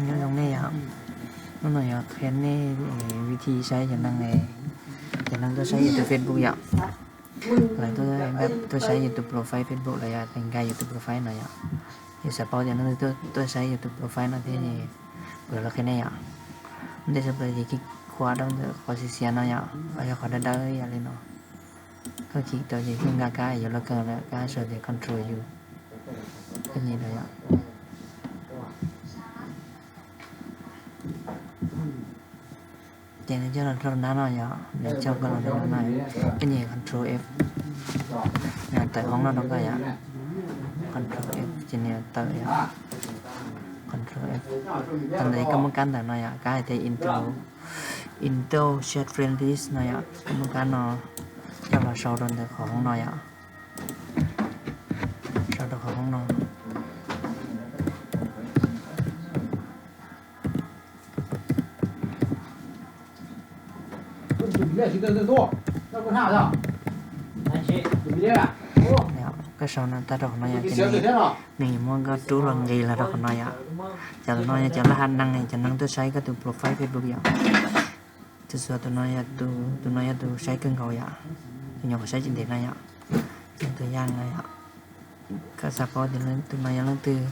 Nyob zoo nej yom, hnub no yuav qhia nej vib thi saib cov neeg, cov neeg tuaj saib yus tus Facebook yom. Lawv tuaj saib yus tus profile Facebook los yog nkag yus tus profile no yom. Yus xav paub tias leej twg tuaj saib yus tus profile no thiab ces kuv los qhia nej yom. Ntej sawv daws ces kis khuam rau ntawm qhov xiav xiav no yom, qhov yog qhov dawb dawb yam li no. Koj kis tau ces koj nkag kab yuav luaj kawg lawm, kab sau tias control U, koj nyem rau yom. Ces nws coj los rau nab no yom, nws coj koj los rau nab no, koj nyem control F, tawm hoob no rau koj yom. Control F ces nws tawm yom. Control F. Thaum ntawd koj muab kab ntawm no yom, kab hais tias enter, enter chat friend list no yom, koj muab kab no coj los sau rau ntawm qhov hoob no yom. Sau rau qhov hoob no. Koj sau no tag rau qhov no yom, ces nws yuav muab koj rub los nqis los rau qhov no yom. Cov no yog cov laj hab neeg, cov neeg tuaj saib koj tus profile Facebook yom. Txhua tus no, tus no yog tus saib kawg nkaus yom, tus nyuam qhuav saib tsis ntev no yom. Tus yaj no yom, koj xav paub tias tus no yog leej twg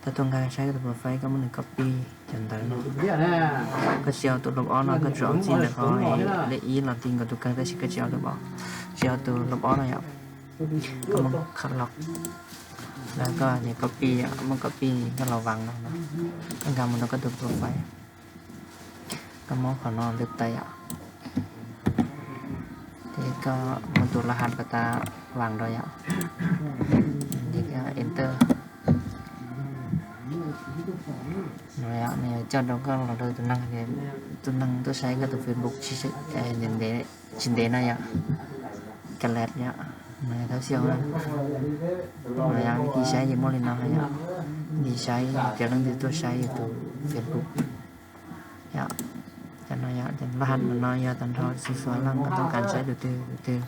tau tuaj nkag saib koj tus profile, koj muab nws copy cov ntawv no. Koj tsis au tus lub ob no, koj tsuas au txij ntawm qhov lej ib los ti nkaus tus kawg, tab sis koj tsis au tus ob, tsis au tus lub ob no yom. Koj muab kha los, los koj nias copy yom, muab copy koj los vas no, koj nkag mus rau koj tus profile. Koj muab qhov no lwb tawm yom, ces koj muab tus laj hab pas tas vas rau yom, ces koj enter. No yom, nws yuav coj rau koj los rau tus neeg, tus neeg tuaj saib koj tus Facebook tsis ntev no yom, ka lab yom, nws thab xyaum no yom. Vib thi saib ces muaj li no yom, vib thi saib cov leej twg tuaj saib yus tus Facebook yom. Cov no yom, cov laj hab no yog tag nrho txhua txhua leej koj tuaj nkag saib tus twg tus twg,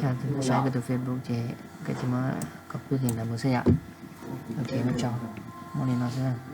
yog tus tuaj saib koj tus Facebook ces koj tsis muab copy li ntawd mus xwb yom. Ok, ua tsaug, muaj li no xwb.